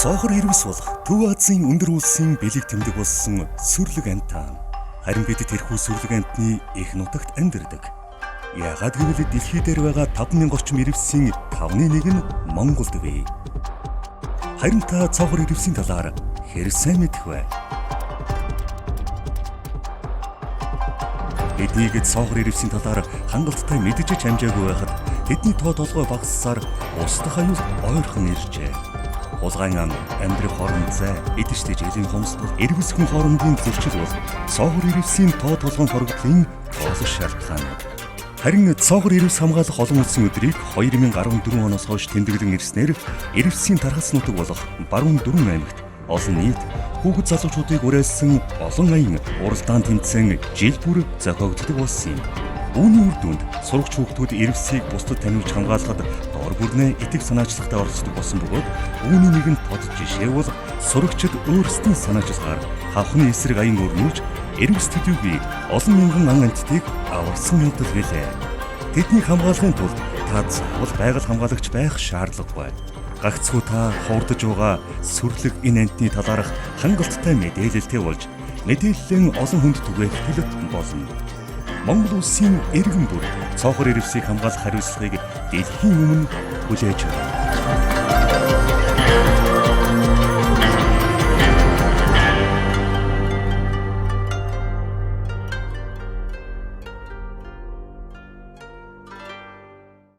Цоохор ирвэс болох Төв Азийн өндөр улсын бэлэг тэмдэг болсон сүрлэг амьтан. Харин бид тэрхүү сүрлэг амьтны их нутагт амьдардаг. Яагаад гэвэл дэлхий дээр байгаа 5000 орчим ирвэсийн 5-ны 1 нь Монголд бий. Харин та цоохор ирвэсийн талаар хэр сайн мэдэх вэ? Тэднийг цоохор ирвэсийн талаар хангалттай мэдэж амжаагүй байхад тэдний тоо толгой багассаар устдах аюул ойрхон иржээ. Хулгайн ан, амьдрах хорон зай, идэвхтэй жилийн хомсдол, ирвэс хүн хоорондын зөрчил бол цоохор ирвэсийн тоо толгойн хорогдлын тоолох шалтгаанууд. Харин цоохор ирвэс хамгаалах олон улсын өдрийг 2014 оноос хойш тэмдэглэн ирснээр ирвэсийн тархас нутаг болох баруун дөрвөн аймагт олон нийт хүүхэд залуучуудыг уриалсан олон аян уралдаан тэмцээн жил бүр зохиогддог болсон юм. Үүний үр дүнд сурагч хүүхдүүд ирвэсийг бусдад таниулж хамгаалахад дор бүрнээ итгэх санаачлагтай оролцдог болсон бөгөөд үүний нэгэн тод жишээ бол сурагчид өөрсдийн санаачлагаар хавхны эсрэг аян өрнүүлж ирвэс төдийгүй олон мянган ан амьтдыг аварсан явдал билээ. Тэднийг хамгаалахын тулд та заавал байгаль хамгаалагч байх шаардлагагүй. Гагцхүү та хурдж байгаа сүрлэг энэ амьтны талаарх хангалттай мэдээлэлтэй болж мэдээллийн олон хүнд түгээхтэл болно. Монгол улсын иргэн бүр цоохор ирвэсийг хамгаалах хариуцлагыг дэлхийн өмнө хүлээж байна.